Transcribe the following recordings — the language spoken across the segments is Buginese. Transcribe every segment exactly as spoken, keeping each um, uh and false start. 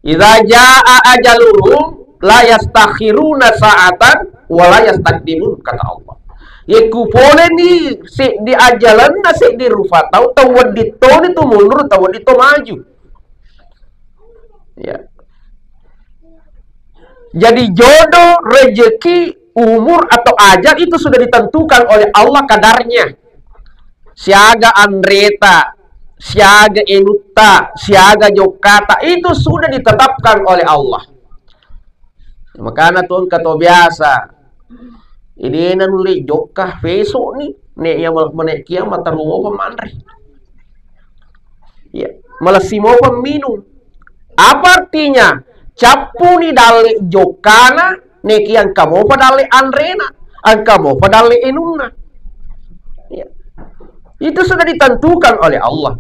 "Idza jaa ajaluhum la yastakhiruna sa'atan wa la yastaqdimun," kata Allah. Yekku poleni seddi ajalanna, seddi rufa tau, tau wedding toni tu mundur, tau wedding to maju. Ya. Jadi jodoh, rezeki, umur atau ajal itu sudah ditentukan oleh Allah kadarnya. Siaga anreta, siaga enutta, siaga jokkata, itu sudah ditetapkan oleh Allah. Makana tu engka to biasa, idena nulle jokka, besok ni, nek iya ma-, menek kia mataruo manre. Iya, malessi mopa minung. Apa artinya? Cappuni dalle jokkana, neki engka mopa dalle anrena, engka mopa dalle enunna. Iya. Itu sudah ditentukan oleh Allah.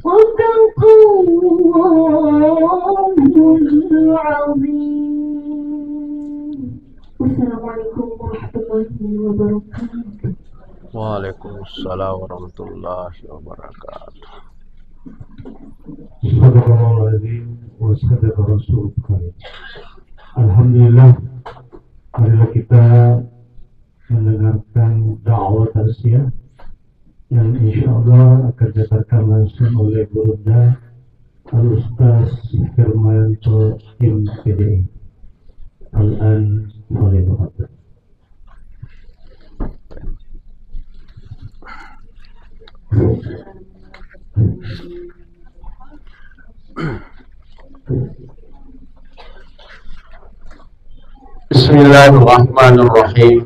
صدق الله العظيم. السلام عليكم ورحمة الله وبركاته. وعليكم السلام ورحمة الله وبركاته. صدق الله العظيم وصدق رسول الكريم. Alhamdulillah, marilah kita mendengarkan dakwah tausiah yang insya Allah akan diantarkan langsung oleh Burda Al-Ustaz Firmanto M P D I. Al-an, falyatafaddal. Bismillahirrahmanirrahim.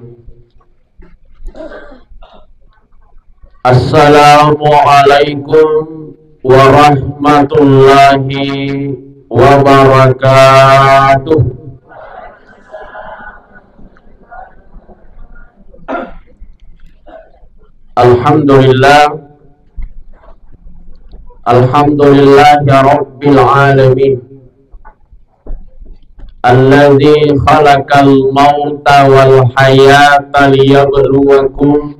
Assalamualaikum warahmatullahi wabarakatuh. Alhamdulillah. Alhamdulillahi rabbil alamin. Alladzi khalaqal mauta wal hayata liyabluwakum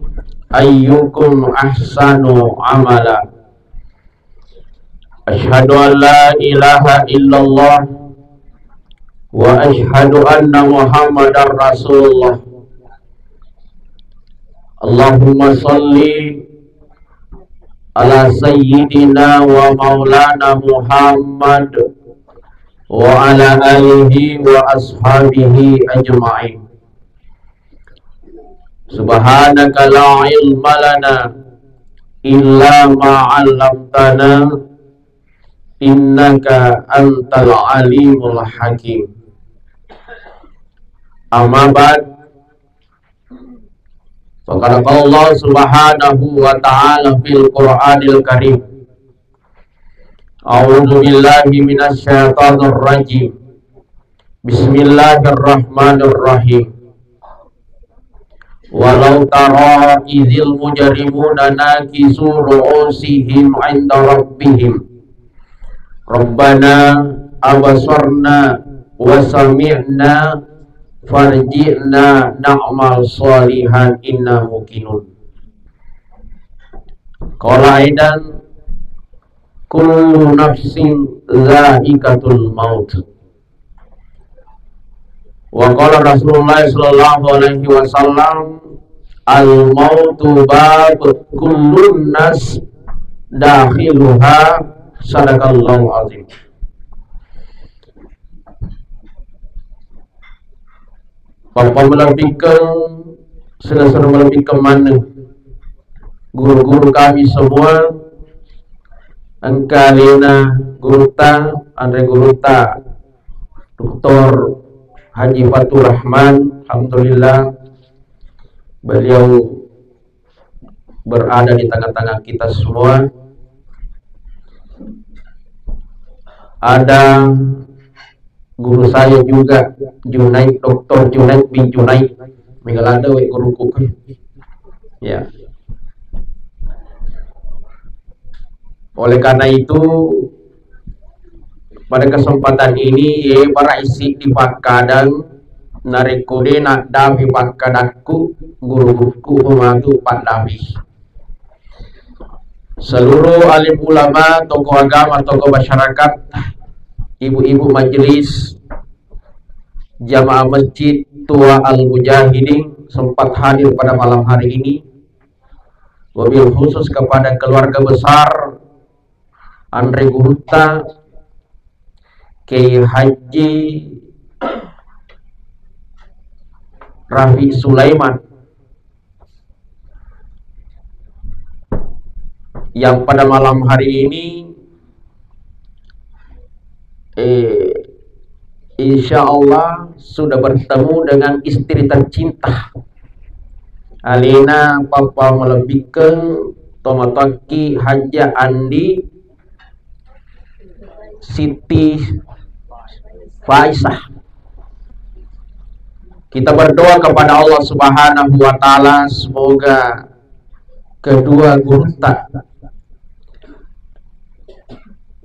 ayyukum ahsanu amala. Asyhadu an la ilaha illallah wa asyhadu anna Muhammadar Rasulullah. Allahumma salli ala sayyidina wa maulana Muhammad wa ala alihi wa ashabihi ajma'in. Subhanaka la ilma lana illa ma 'allamtana innaka antal alimul hakim. Amma ba'd, faqad qala Allah subhanahu wa ta'ala fil Qur'anil Karim. A'udzu billahi minasy syaithanir rajim. Bismillahirrahmanirrahim. Walau tara idzil mujrimuna nakisu ru'usihim 'inda rabbihim. Rabbana absarna wa sami'na farji'na na'mal shalihan inna muqinun. Qala aidan kullu nafsin dzaiqatul maut. Wa qala Rasulullah sallallahu alaihi wasallam, "Al mautu bab kullun nas dakhiluha." Sadaqallahul azim. Pappamalebbikkeng, sedang-sedang malebbikkeng maneng guru-guru kami semua, engka alena gurutta, anre gurutta Doktor Haji Fatur Rahman, alhamdulillah beliau berada di tengah-tengah kita semua. Ada guru saya juga, Junaid, Doktor Junaid bin Junaid. Mega ladde we guruku. Ya. Oleh karena itu, pada kesempatan ini, ye, bara isi di pakkadang, narekko de naddapi pakkadakku, guru-guruku pematu paddapi. Seluruh alim ulama, tokoh agama, tokoh masyarakat, ibu-ibu majelis, jamaah masjid, tua al-mujahidin sempat hadir pada malam hari ini, wabil khusus kepada keluarga besar Anre Gurutta, Kiai Haji Rafi Sulaiman, yang pada malam hari ini, eh, insya Allah sudah bertemu dengan istri tercinta. Alena papa malebbikeng tomatoakki Hajjah Andi Siti Faisah. Kita berdoa kepada Allah Subhanahu wa Ta'ala, semoga kedua gurutta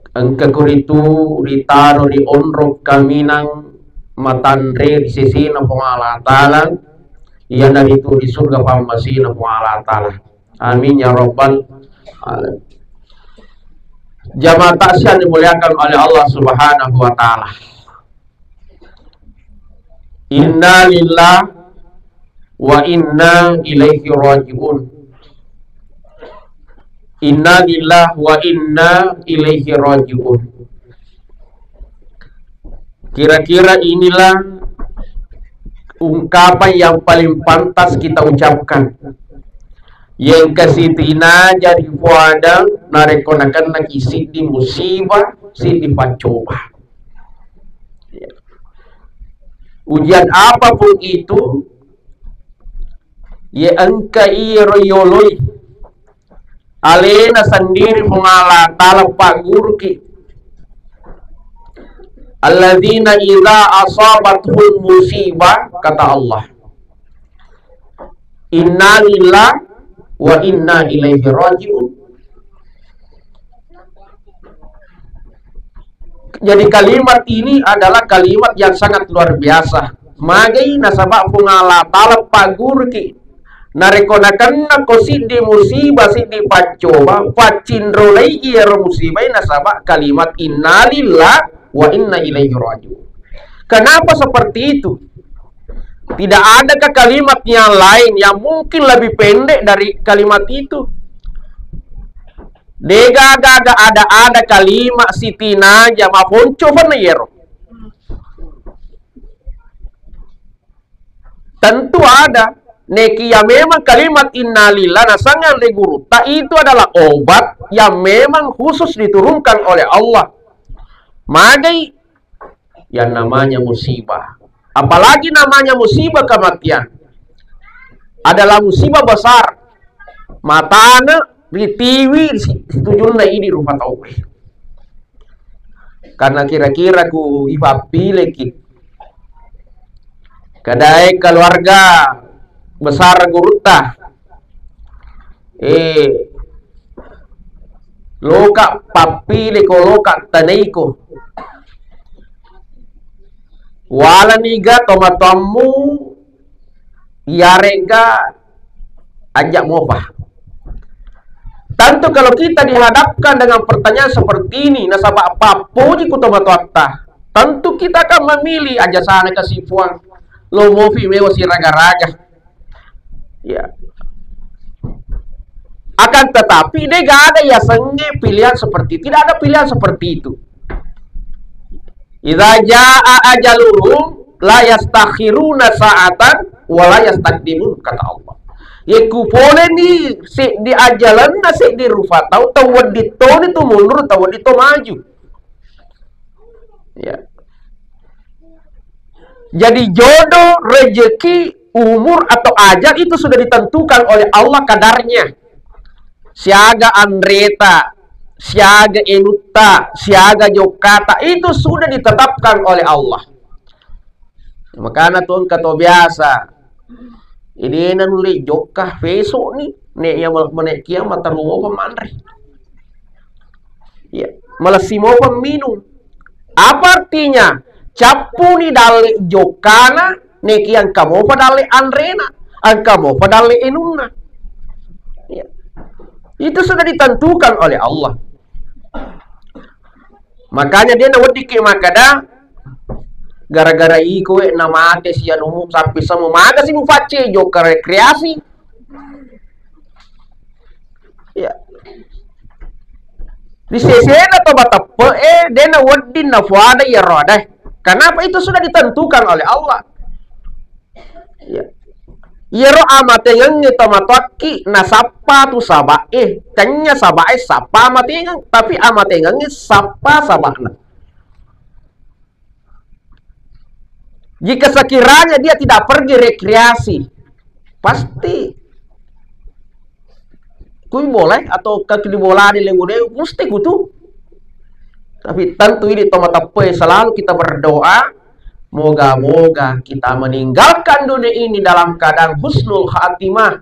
engka kuritu ritaro ri onrong kaminang matanre ri sesena Puang Allah Ta'ala, iyanaritu ri surga pammasena Puang Allah Ta'ala. Amin ya rabbal alamin. Jamaah takziah yang dimuliakan oleh Allah Subhanahu wa Ta'ala. Inna lillah wa inna ilaihi raji'un. Inna lillah wa inna ilaihi raji'un. Kira-kira inilah ungkapan yang paling pantas kita ucapkan. Yang kasitinaja ri puadang narekko nakennaki siddi musibah, siddi paccoba. Ya. Ujian apapun itu, ye engka iyaro yoloi, alena sendiri Puang Allah Ta'ala pagguruki. Alladzina idza asabathum musibah, kata Allah, inna lillah wa inna ilaihi raji'un. Jadi kalimat ini adalah kalimat yang sangat luar biasa. Magai nasaba Puang Allah Ta'ala pagguruki. Narekko nakennako siddi musibah, siddi paccoba, paccinrolai iyaro musibah nasaba kalimat innalillah wa inna ilaihi raji'un. Kenapa seperti itu? Tidak adakah kalimat yang lain yang mungkin lebih pendek dari kalimat itu? Degaga ada-ada kalimat sitinaja maponco fanna yero. Tentu ada. Nekia memang kalimat innalillah nasangang ri gurutta itu adalah obat yang memang khusus diturunkan oleh Allah. Magai yang namanya musibah. Apalagi namanya musibah kematian adalah musibah besar. Matana ritiwi si-, situjunna idi rupa tau. Karena kira-kira ku ipappileki. Kedae keluarga besar gurutta. Eh, loka pappile ko loka tanai ko. Walaniga tomatoammu iyarega ajak mopa. Tentu kalau kita dihadapkan dengan pertanyaan seperti ini, nasaba pappoji ku tomatoatta, tentu kita akan memilih aja sana kasih puang. Lo mopi mewa si raga-raga. Ya. Akan tetapi, dia gak ada ya senge pilihan seperti, tidak ada pilihan seperti itu. Idza jaa ajaluhum la yastakhiruna sa'atan wa la yastaqdimun, kata Allah. Yekku pole ni seddi ajalanna seddi rupa tau, tau wedding toni tu mundur, tau wedding to maju. Ya. Jadi jodoh, rezeki, umur atau ajal itu sudah ditentukan oleh Allah kadarnya. Siaga anreta, siaga enutta, siaga jokkata itu sudah ditetapkan oleh Allah. Makana tu engka to biasa Ede na nulle jokka, feso'ni, ne iya mal-, mane kia mataru mopa manre. Iya, malessi mopa minung. Apa artinya? Cappuni dalle jokkana, ne kia engka mopa dalle anrena, engka mopa dalle inunna. Iya. Itu sudah ditentukan oleh Allah. Makanya de' naweddikki makkeda, gara-gara iko we' namate si anumu, sampai semu maga si mufacce jokka rekreasi. Ya. Di sesena to mateppe' e, de' nawedding nafuada iyaro ade. Kenapa? Itu sudah ditentukan oleh Allah. Ya. Iyaro amatengengnge tomatoakki nasappa tu saba'e, tennya saba'e sappa amatengeng, tapi amatengengnge sappa saba'na. Jika sekiranya dia tidak pergi rekreasi, pasti kui bola atau kaki di bola di lewu-lewu, mesti kutu. Tapi tentu ini tomateppe, selalu kita berdoa, moga-moga kita meninggalkan dunia ini dalam keadaan husnul khatimah.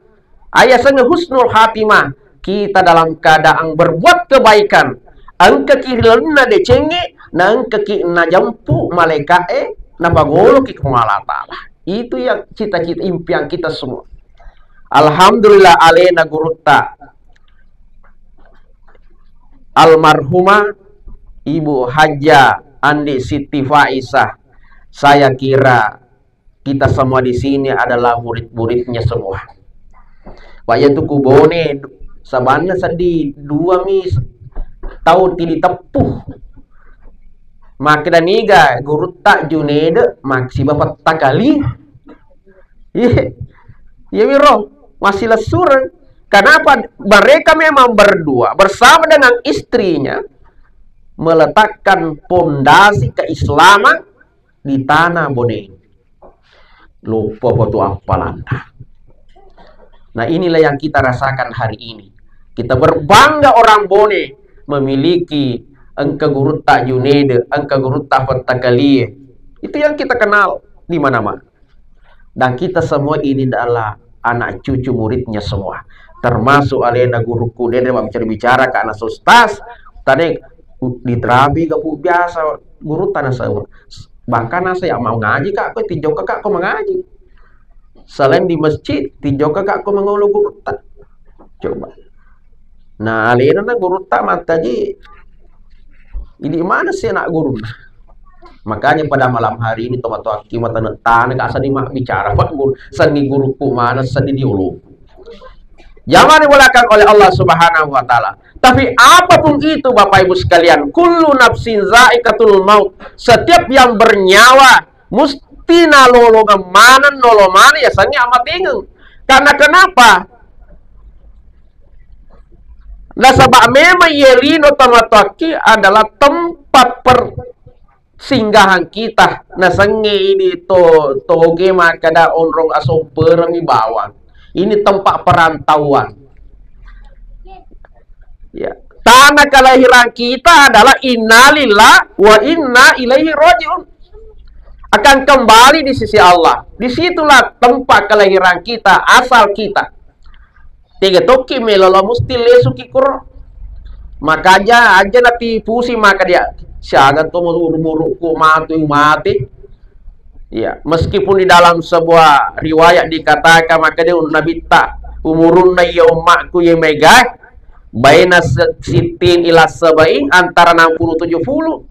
Ayasengnge husnul khatimah, kita dalam keadaan berbuat kebaikan. Engkaki ri lalenna decengnge, na engkaki najempu malaika'e, napagoloki ko Allah Ta'ala. Itu yang cita-cita impian kita semua. Alhamdulillah, alena gurutta almarhumah Ibu Hajjah Andi Siti Faisah. Saya kira kita semua di sini adalah murid-muridnya semua. Pak, ya tu ku Bone, sabanna seddi dua mi tau tili teppu. Makkeda niga gurutta Junede maksiba Pettakali. Iya. Iya, wiro, masih lesureng. Kenapa? Mereka memang berdua bersama dengan istrinya meletakkan pondasi keislaman di tanah Bone. Loppo foto appalanna. Nah, inilah yang kita rasakan hari ini. Kita berbangga orang Bone memiliki engka gurutta Junede, engka gurutta Pettakali. Itu yang kita kenal di mana-mana. Dan kita semua ini adalah anak cucu muridnya semua. Termasuk alena guruku, de' de' bicara-bicara ka anak ustaz, tadi diterapi gak biasa gurutta nasaba. Bahkan saya mau ngaji kak, ko tijokka kak ko mengaji. Selain di masjid, tijokka kak ko mengolo gurutta. Coba. Nah, alena na gurutta mattaji, idi mana sih anak guru? Makanya pada malam hari ini tomatoakki matane-tane kak sani mak bicara Pak Guru, sani guruku mana sani diolo. Jangan dibolehkan oleh Allah Subhanahu wa Ta'ala. Tapi apapun itu, Bapak Ibu sekalian, kullu nafsin zaikatul maut. Setiap yang bernyawa mesti nalolongeng maneng, nolo maneng, ya sangi amatengeng. Karena kenapa? Nasaba memang ye lino tomatoakki adalah tempat per singgahan kita, nasengnge idi to, toge makkeda onrong asomperengngi bawang. Ini tempat perantauan. Ya. Tanah kelahiran kita adalah innalillah wa inna ilaihi rajiun. Akan kembali di sisi Allah. Disitulah tempat kelahiran kita, asal kita. Tega tokki melolo musti lesuki kuro. Maka aja, aja nati pusing maka dia. Siaga to muru-, muruku mati, mati. Iya, meskipun di dalam sebuah riwayat dikatakan maka dia Nabi ta umurunna ya umatku ya mega baina se-, sittin ila sabain, antara enam puluh tujuh puluh.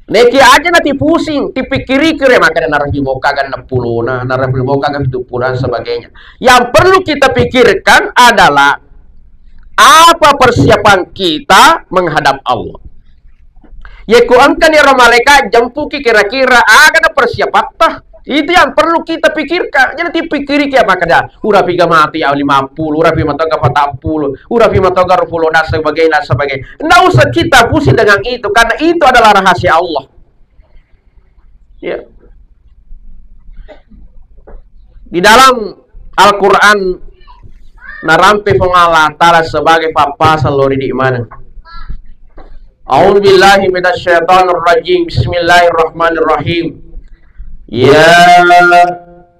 Neki aja nati pusing, tipikkiriki re, makanya narapi boka kan enam puluh, nah, narapi boka kan tujuh puluh dan sebagainya. Yang perlu kita pikirkan adalah apa persiapan kita menghadap Allah. Yeko engka ni ro malaikat jempuki kira-kira aga na persiapatta. Itu yang perlu kita pikirkan. Jadi tipikkiriki apa kada? Urapi ga mati ya lima puluh, urapi matoga patang puluh, urapi matoga dua puluh dan sebagainya, dan sebagainya. Nggak usah kita pusing dengan itu karena itu adalah rahasia Allah. Ya. Di dalam Al-Quran narampe Puang Allah Ta'ala sebagai pappasang lori di mana. A'udzubillahi minasyaitonirrajim. Bismillahirrahmanirrahim. Ya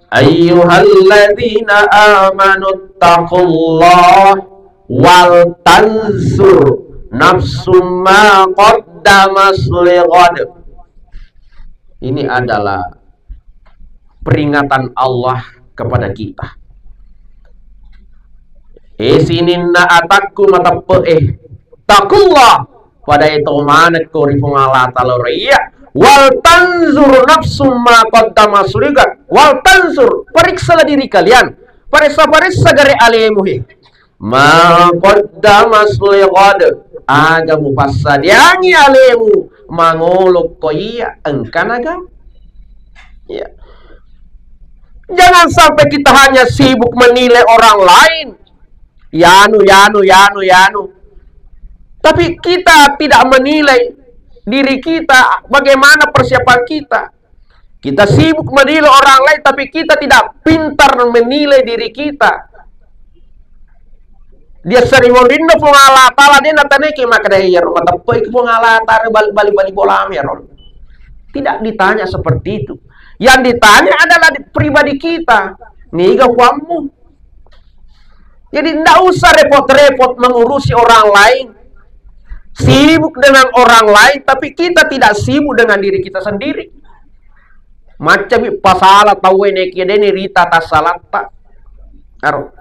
ayyuhalladzina amanu taqullah wal tanzur nafsum ma qaddamas lighad. Ini adalah peringatan Allah kepada kita. Eh, sininna atakku mateppe'e, taqullah, pada itu manekko ri Puang Allah Ta'ala ro iya, wal tanzur nafsum ma qaddamas lighad, wal tanzur, periksalah diri kalian, paressa-paressa gare alemu he. Ma qaddamas lighad, aga mupassadiangi alemu mangolo ko iya engkanaga. Ya. Jangan sampai kita hanya sibuk menilai orang lain. Yanu, yanu, yanu, yanu. Tapi kita tidak menilai diri kita, bagaimana persiapan kita. Kita sibuk menilai orang lain, tapi kita tidak pintar menilai diri kita. Dia sering mondinna Puang Allah Ta'ala, dia nataneki makkeda, "Iya, rumah teppoi Puang Allah Ta'ala, bali-bali bola mero." Tidak ditanya seperti itu. Yang ditanya adalah di, pribadi kita. Niga puammu? Jadi, ndak usah repot-repot mengurusi orang lain. Sibuk dengan orang lain, tapi kita tidak sibuk dengan diri kita sendiri. Macami pasala tauwe nekia deni rita tasalatta. Aro.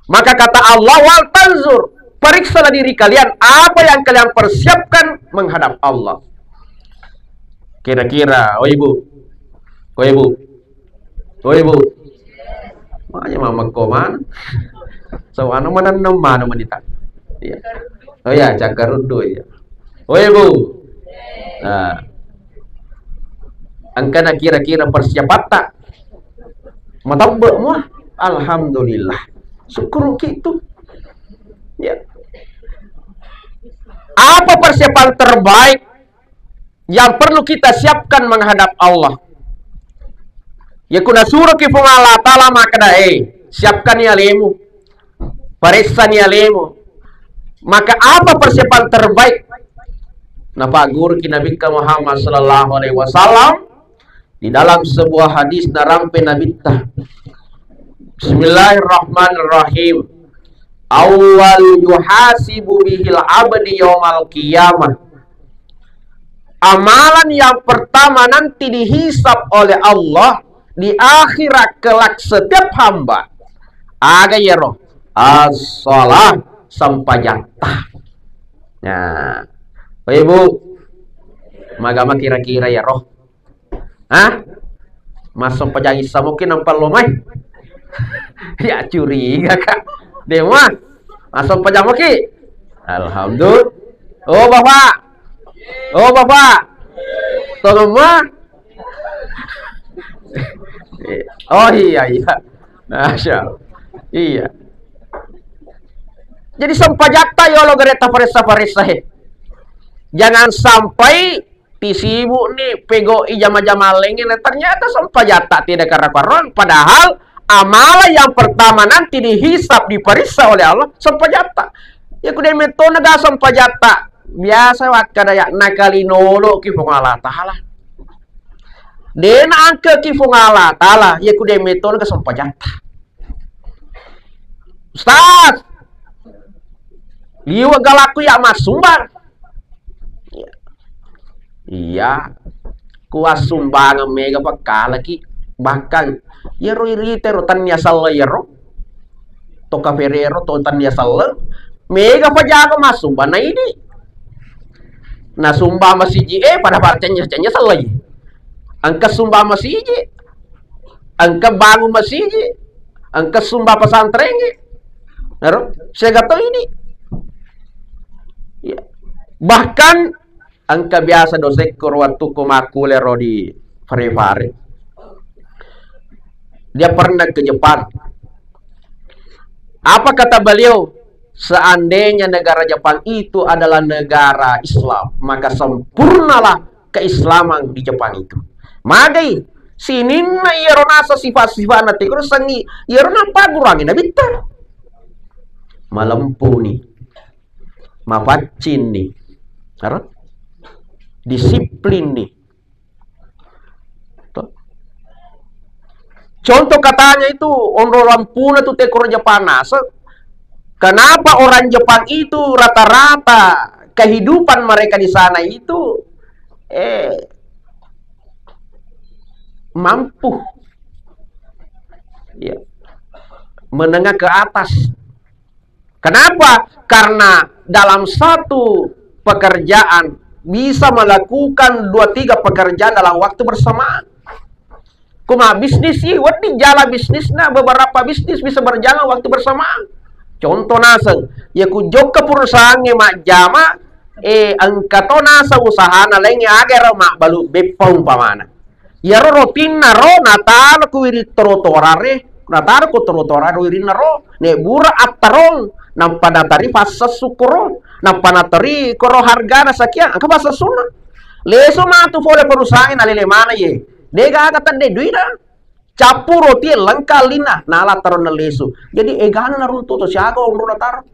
Maka kata Allah, "Wal tanzur, periksalah diri kalian, apa yang kalian persiapkan menghadap Allah." Kira-kira, oh ibu, oh ibu, oh ibu, makanya mama koman, so anu mana enam mana menita, iya, oh ya, cakkaruddu ya, oh ibu, nah, engkana kira-kira persiapatta, matebbe mua, alhamdulillah, syukur kita, ya. Apa persiapan terbaik yang perlu kita siapkan menghadap Allah? Ya kuna suruh ki Puang Allah Ta'ala makkeda, eh, siapkan ya lemu, paressani alemu. Maka apa persiapan terbaik? Napagguru ki Nabi Muhammad sallallahu alaihi wasallam di dalam sebuah hadis narampe Nabitta. Bismillahirrahmanirrahim. Awwal yuhasibu bihil abdi yaumal qiyamah. Amalan yang pertama nanti dihisab oleh Allah di akhirat kelak setiap hamba. Aga yero? As-shalah, sampajatta. Nah, oh, Ibu, magama kira-kira yero? Hah? Massempajang Isa moki nampa lo mai? Ya curiga, Kak. Dewa. Massempajang moki? Alhamdulillah. Oh, Bapak. Oh, Bapak. Tolong, Ma. Oh, iya, iya. Masya Allah. Iya. Jadi sempajatta yolo gare taparessa-paressa he. Jangan sampai tisibuk ni pegau'i jama-jama laingnge, ternyata sempajatta tidak karu-karuan. Padahal amalan yang pertama nanti dihisab, diperiksa oleh Allah, sempajatta. Ya kude metona ga sempajatta. Biasa wakkada ya nakalinolo ki Puang Allah Ta'ala. Dena angke ki Puang Allah Ta'ala, ya kude metona ga sempajatta. Ustaz, liwa galaku ya massumbang. Iya. Iya. Kuassumbangeng mega pakkalaki. Bahkan, yero irite ro tania sella yero. To kaferero to tania sella. Mega pajaga massumbang na idi. Na sumbang masiji, eh, pada parcanya-canya sella. Engka sumbang masiji. Engka bangun masiji. Engka sumbang pesantren. Naro, siaga to idi. Ya. Bahkan engka biasa dosekku ro wettukku makkulero di Parepare. Dia pernah ke Jepang. Apa kata beliau? Seandainya negara Jepang itu adalah negara Islam, maka sempurnalah keislaman di Jepang itu. Magai, sininna iyaro nasa sifat-sifatna tegurusangi, iyaro napagurangi nabitta. Malempuni. Mapaccinni, ero? Disiplinni. To. Contoh katanya itu, onro lampuna tu tekkoro Jepang naseng. Kenapa orang Jepang itu rata-rata kehidupan mereka di sana itu, eh, mampu, ya, menengah ke atas. Kenapa? Karena dalam satu pekerjaan bisa melakukan dua tiga pekerjaan dalam waktu bersamaan. Kuma bisnis i, wedding jala bisnisna, beberapa bisnis bisa berjalan waktu bersamaan. Contoh naseng, ya ku jokka perusahaan e majjama, eh, engka to naseng usahana laingnge, aga ero mabbalu beppa umpamana. Iyaro rotinna ro nataro ku wiring trotoar e, nataro ku trotoar e wirinna ro, nebbura attarong, nappa natari passessu koro, nappa natari koro hargana sakiang, engka passessunna. Lesu matu pole perusahaan nalele mana ye. Degaga tedde duina. Cappu roti e lengka lina, nala taronna lesu. Jadi egana naruntu to siaga onro nataro.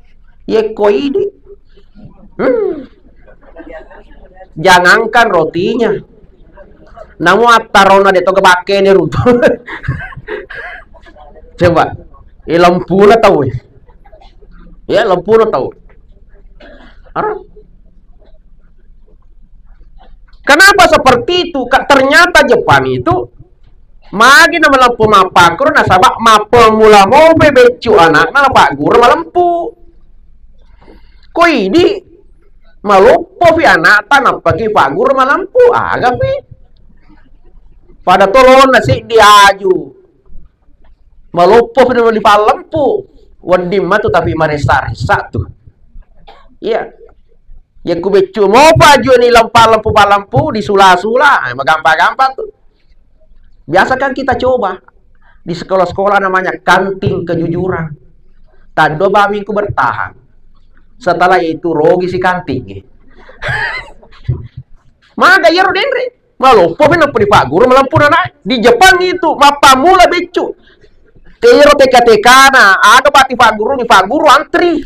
Yekko idi. Hmm. Jangankan rotinya. Namu attarona de to gebakkene runtu. Coba. E lempuna tau. Ya, lempuna tau. Arah. Kenapa seperti itu? Ka-, ternyata Jepang itu magi na malempu mappakkuro nasaba mappamula mope beccu anakna napagguru malempu. Ko idi maloppopi anakta nappaki pagguru malempu, agapi? Pada tolona siddi aju. Maloppo pi nuli pallempu, wedding matu tapi maressa-ressa tu. Iya. Yakku beccu mopa aju ni lempa lempu pallempu, disula-sula, eh, magampa-gampa tu. Biasa kan kita coba di sekolah-sekolah namanya kantin kejujuran. Taddo bamingku bertahan. Setelah itu rogi si kantin. Maga iyaro denre. Maloppo pi nappa dipagguru malempu nanae. Di Jepang itu, mappammula beccu. Tero teka-tekana, aga pati pagguruni, pagguru antri.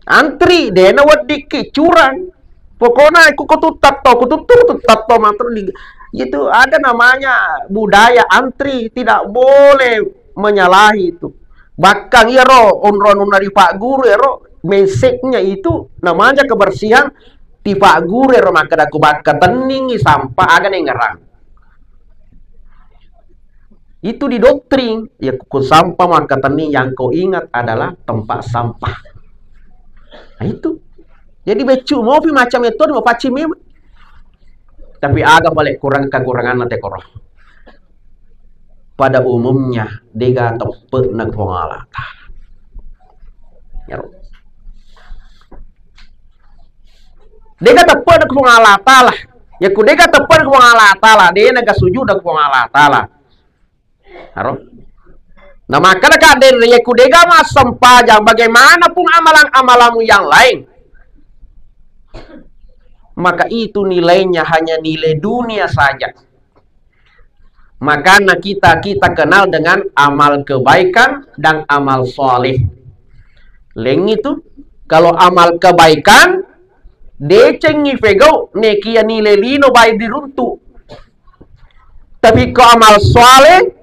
Antri, dena weddikki curang. Pokokna ku, ku tuttatto, ku tuttu, ku tuttatto, matro di, itu ada namanya budaya antri, tidak boleh menyalahi itu. Bahkan iyaro onro-onronna ripagguru ero, meseknya itu namanya kebersihan, tipagguru ero makkeda ku bakka tenningi sampah aga nengngerang. Itu didoktrin, ya ku sampah makkatenning yang kau ingat adalah tempat sampah. Nah, itu. Jadi beccu mopi macam itu mapaccing memang. Tapi aga pale kurang kekuranganna tekoro. Pada umumnya, dega teppe'na Puang Allah Ta'ala. Yaro. Dega teppe'na Puang Allah Ta'ala. Yakku dega teppe'na Puang Allah Ta'ala, dena ga sujud Puang Allah Ta'ala. Aro? Nah, maka deka denre, yakku dega massempajang, bagaimanapun amalan-amalanmu yang lain, maka itu nilainya hanya nilai dunia saja. Makanya kita, kita kenal dengan amal kebaikan dan amal soleh. Lain itu, kalau amal kebaikan, decengi pegau, nekia nilai lino baik diruntu. Tapi ko amal soleh,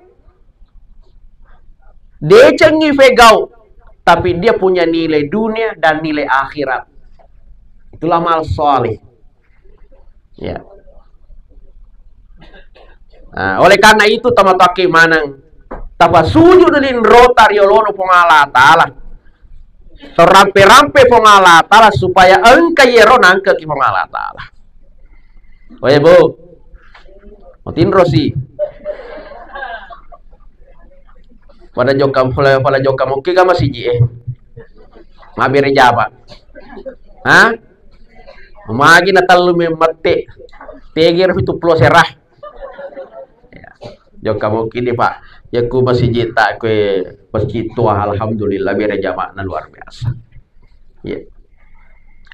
decengi pegau, tapi dia punya nilai dunia dan nilai akhirat. Itulah amal soleh. Ya. Nah, oleh karena itu, tomatoakki maneng tapasujud linrota riolono Puang Allah Ta'ala. Torampe-rampe Puang Allah Ta'ala supaya engka yero nangkeki Puang Allah Ta'ala. Oye, Bu. Matinrosi. Pada jokka, pada, pada jokka mokki ga masiji, eh. Mabere jaba. Hah? Magi na tellu memmette. Tegero pitu pulo serah. Ya. Jokka mokki di, Pak. Yakku masiji ta kue masjid tua, alhamdulillah, bere jama'na luar biasa. Ya.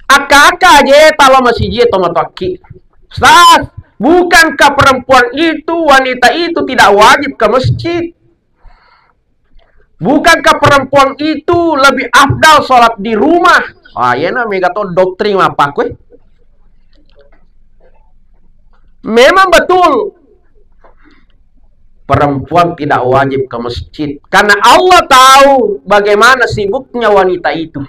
Akka-akka aja talo masiji to matoakki. Ustaz, bukankah perempuan itu, wanita itu tidak wajib ke masjid? Bukankah perempuan itu lebih afdal sholat di rumah? Ah, iyana mega to doktrin apa kue? Memang betul. perempuan tidak wajib ke masjid. Karena Allah tahu bagaimana sibuknya wanita itu.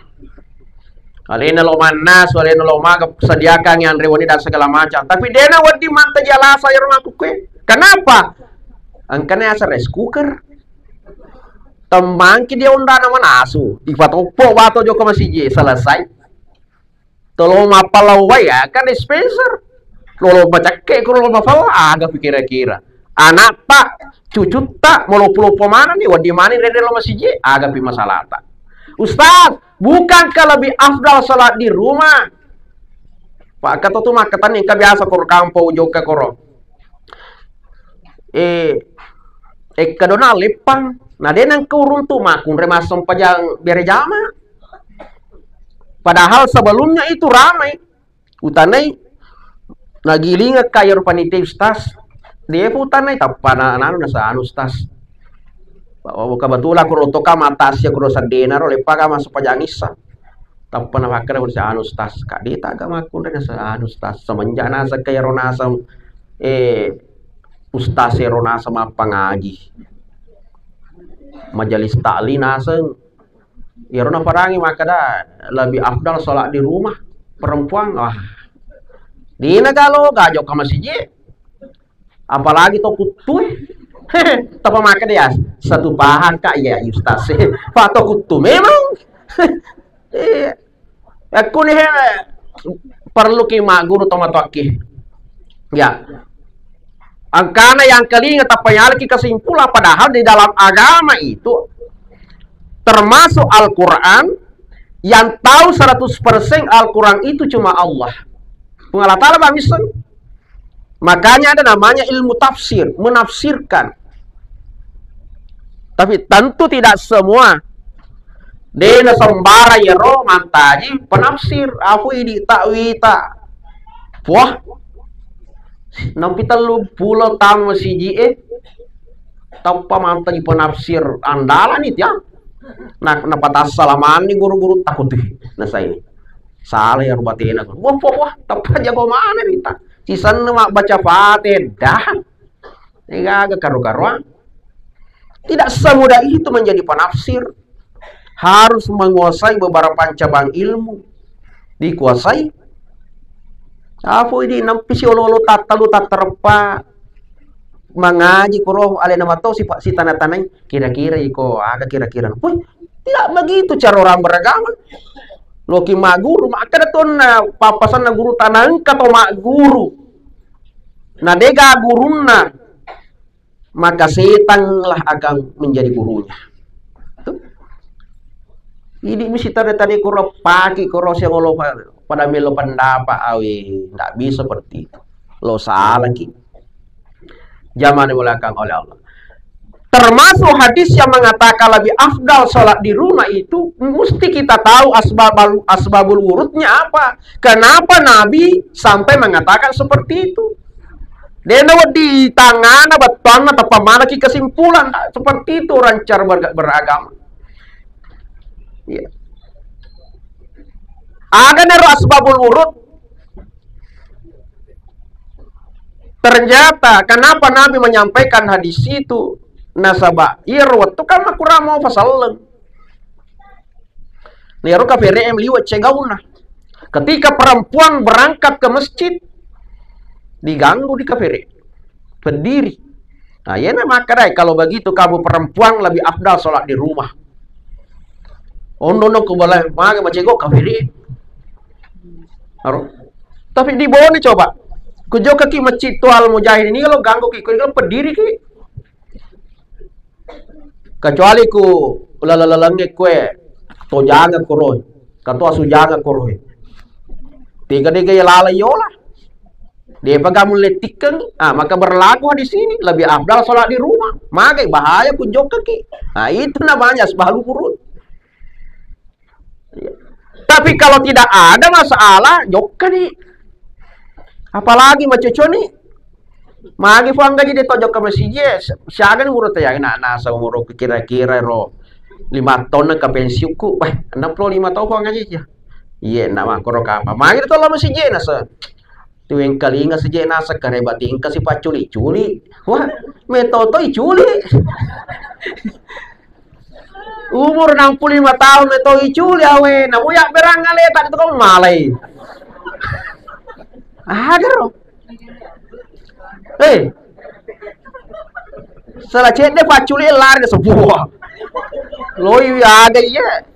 Alena lo mannasu, alena lo maga, sediakan anre wenni dan segala macam. Tapi dena wedding mantaji alasa iyaro makkukkue. Kenapa? Engkana asa rice cooker. Temmangki dia undana manasu. Ipatoppo bato jokka masiji, selesai. Tolo mappalawai ya kan dispenser. Lolo macakke ko lolo mafalla aga pikira-kira. Anak pak, cucutta, malopo-lopo mana nih, wadi mani rede lo masiji, aga pi masalata. Ustaz, bukankah lebih afdal salat di rumah? Pak kata tu makkatani engka biasa koro kampo jokka koro. Eh, eh kedona leppang. Nah, dena engka uruntu makkunre massempajang berjamaah. Padahal sebelumnya itu ramai. Utanai, nagilingekka iyaro panitia, Ustaz. Depa utanai, tappa na-, nanu nasa anu, Ustaz. Kebetulan kuro toka matasi kuro seddena ro, leppaka massempajang issa. Tappa nafakkeda kuro anu, Ustaz. Kak, de taga makkunre nasa anu, Ustaz. Semenjak naseng ke iyaro naseng, eh, Ustaz ero naseng mappangaji. Majelis taklim naseng. Iyaro naparangi makkeda lebih afdal sholat di rumah perempuan. Wah. Dina galo gajo ka masiji. Apalagi to kuttue. Tapa makkeda ya satu paham kak ya Ustaz. Pak to kuttu memang. Iya. Aku nih he, perlu ki magguru to matoakki. Ya. Angkana yang kelinga tappa yalaki kesimpulan, padahal di dalam agama itu termasuk Al-Quran yang tahu seratus persen Al-Quran itu cuma Allah. Pung Allah Ta'ala bang Iseng. Makanya ada namanya ilmu tafsir, menafsirkan. Tapi tentu tidak semua. Dena sembara yero mantaji penafsir, afu idi takwita. Wah, nampi tellu pulo tamu siji e, tappa mantaji penafsir andalan itu ya. Nah, napatassalamanni guru-guru takut tuh. Nah, saya salah ya rubatena. Wah, wah, wah, tappa jago mana kita? Sisenna mabbaca Fatihah. Dah. Degaga karu-karuan. Tidak semudah itu menjadi penafsir. Harus menguasai beberapa cabang ilmu. Dikuasai. Apa ini nampi si olo-olo tattalu tattareppa. Mangaji kuro alena mato si, si tanah-tanah. Kira-kira iko aga kira-kira. Wih, tidak begitu cara orang beragama. Loki maguru, maka tonna papasanna guru tanah engka to maguru. Nah, dega gurunna, maka setanlah akan menjadi gurunya. Tuh. Idi misi tare-tare kuro paki kuro siangolo pa-, pada melo pendapat awe, ndak bisa seperti itu. Lo salah ki. Zaman dimuliakan oleh Allah. Termasuk hadis yang mengatakan lebih afdal sholat di rumah itu mesti kita tahu asbabul, asbabul wurudnya apa. Kenapa Nabi sampai mengatakan seperti itu? Dena wedding tangana bettuanna teppa manaki kesimpulan. Nah, seperti itu orang cara ber-, beragama. Iya. Aga nero asbabul wurud. Ternyata kenapa Nabi menyampaikan hadis itu? Nasaba iyaro wettu kan makurang mau pasalleng. Nero kafere em liwat cegauna. Ketika perempuan berangkat ke masjid, diganggu di kafere. Berdiri. Nah, iyana makkadai, kalau begitu kamu perempuan lebih afdal sholat di rumah. Ondo no ko boleh mage macego kafiri. Aro. Tapi di Bone coba. Ku jokka ki masjid tu Al Mujahid ini kalau ganggu ki, kalau berdiri ki. Kecuali ku lalalange kue to jaga kuro. Katoa su jaga kuro. Tiga tiga ya lala yola. Depa gamu lettikkeng, ah, maka berlaku di sini, lebih afdal sholat di rumah. Magai bahaya ku jokka ki. Nah, itu namanya asbabul wurud. Iya. Tapi kalau tidak ada masalah, jokka ni. Apalagi macoco ni. Magi fuang gaji de to jokka masiji, siaga ni wurud ya, na, nasa umur kira-kira ro lima tahun ke pensiunku. Wah, enam puluh lima tahun fuang gaji ya. Iya, nama koro kapa. Magi de to la masiji nasa. Wengkalinga sije naseng kareba tingka sipacculi-culi. Wah, metotoi culi. Umur enam puluh lima tahun metoi culi awe, namu ya berang ale tak itu kau malai. Ada ro. Eh. Salah cedde pacculi lari semua. Loi aga iya.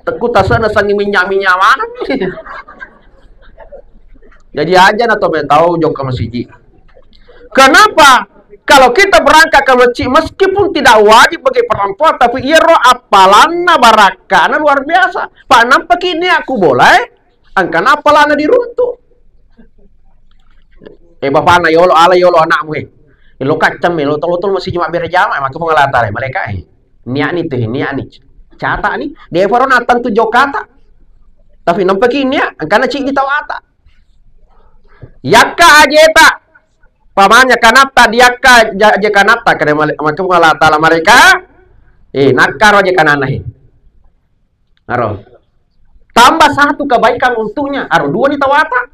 Teku tasana sangi minyak-minyak mana. Jadi aja na to metau jokka masiji. Kenapa? Kalau kita berangkat ke masjid, meskipun tidak wajib bagi perempuan, tapi iyaro appalanna barakkana luar biasa. Pak, nampa kini aku boleh, angkana appalanna diruntu. Eh, bapakna yolo, ala yolo anakmu, eh. Lo kaccam, eh, lo tolo-tolo masih cuma bere jama, maka pengelata, eh, mereka, eh. Niat ni tuh, niat ni. Catat ni, dia baru natang tuh jokata. Tapi nampa kini, angkana cik di tawata. Yakka ajeta, pamanya kanatta, diakka ja-, aje kanatta, kare male-, maka Allah Ta'ala mereka, eh, nakkaro aje kanana, eh. Aro. Tambah satu kebaikan untuknya, aro dua ni tawata.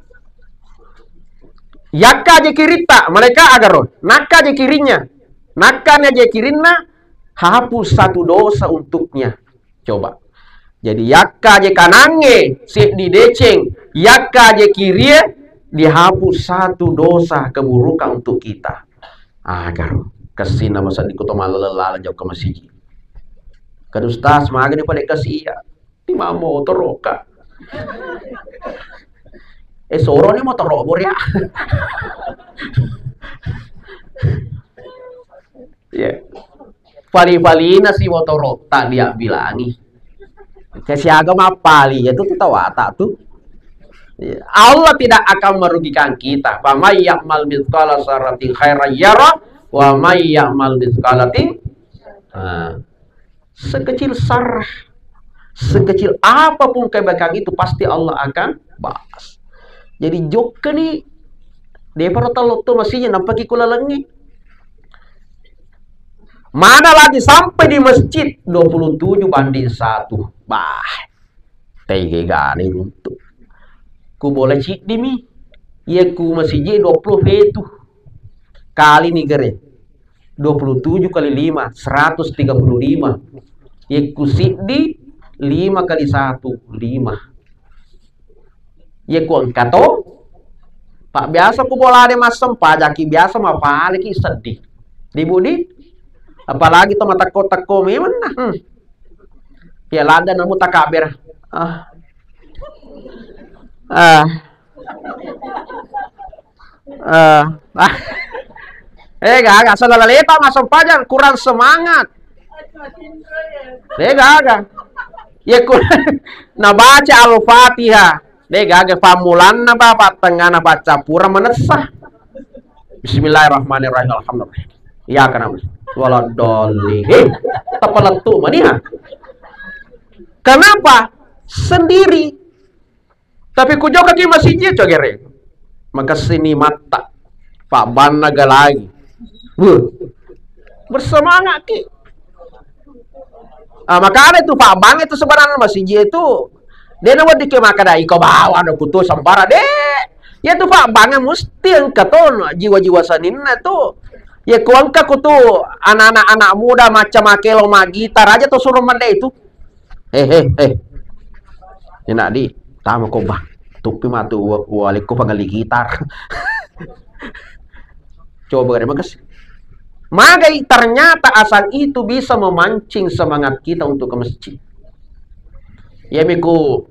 Yakka aje kiritta, mereka agaro, nakka aje kirinya, nakka ni aje kirinna, hapus satu dosa untuknya. Coba. Jadi, yakka je kanangnge, seddi deceng, yakka je kirie, dihapus satu dosa keburukan untuk kita. Agar kessinna masedding kuto mallaleng-laleng jokka masigi. Kan Ustaz, magani pale kasi iya. Ini mau motoro ka. Eh, soro ni motoro boria. Iya. Pali-palina si motorotta diabbilangi. Kesiaga mappali, ya tu tawata tu. Iya. Allah tidak akan merugikan kita. Faman ya'mal mitsqala dzarratin khairan yara, wa man ya'mal mitsqala dzarratin. Nah, sekecil zarrah, sekecil apapun kebaikan itu pasti Allah akan balas. Jadi jokka ni, deparo talotto masigi nampaki kulalengi. Mana lagi sampai di masjid dua puluh tujuh banding satu. Bah, tega gani runtu. Ku bola ciddi mi. Iya ku masigi dua puluh fetu. Kali ni gere. Dua puluh tujuh kali lima, seratus tiga puluh lima. Iya ku siddi, lima kali satu, lima. Iya ku engka to, Pak, biasa ku bolade massempajaki, biasa mapaleki seddi. Di Budi, apalagi to matekko-tekko memang nah. Hmm. Ya lada namu takabber. Ah. Ah. Eh, ah. Eh, gaga, salah leta massempajang, kurang semangat. Eh, gaga. Ya, ku-, nabaca Al-Fatihah. Eh, gaga, pammulanna, Bapak, tengahna baca pura menessa. Bismillahirrahmanirrahim. Alhamdulillah. Ya, kenapa? Waladdallin. Eh, tepelettu maniha. Kenapa? Sendiri. Tapi ku jokka ki masigi, cogere. Makessini matta. Pabbanna galai. Wuh. Bersemangat ki. Ah, makanya itu pabbanna itu sebenarnya masigi itu. Dia na wedding ke makkeda iko bawa ada kutu sempara de. Ya tu pabbanna mesti engka to jiwa-jiwa seninna tu. Ya ku engka kutu anak-anak, anak muda macam makelo magitar aja to suruh mende itu. Eh, eh, eh. Enak di, tama ko bah. Tuppi matu wa-, walekko pangali gitar. Coba deh, makasih. Magai ternyata asal itu bisa memancing semangat kita untuk ke masjid. Ya miku,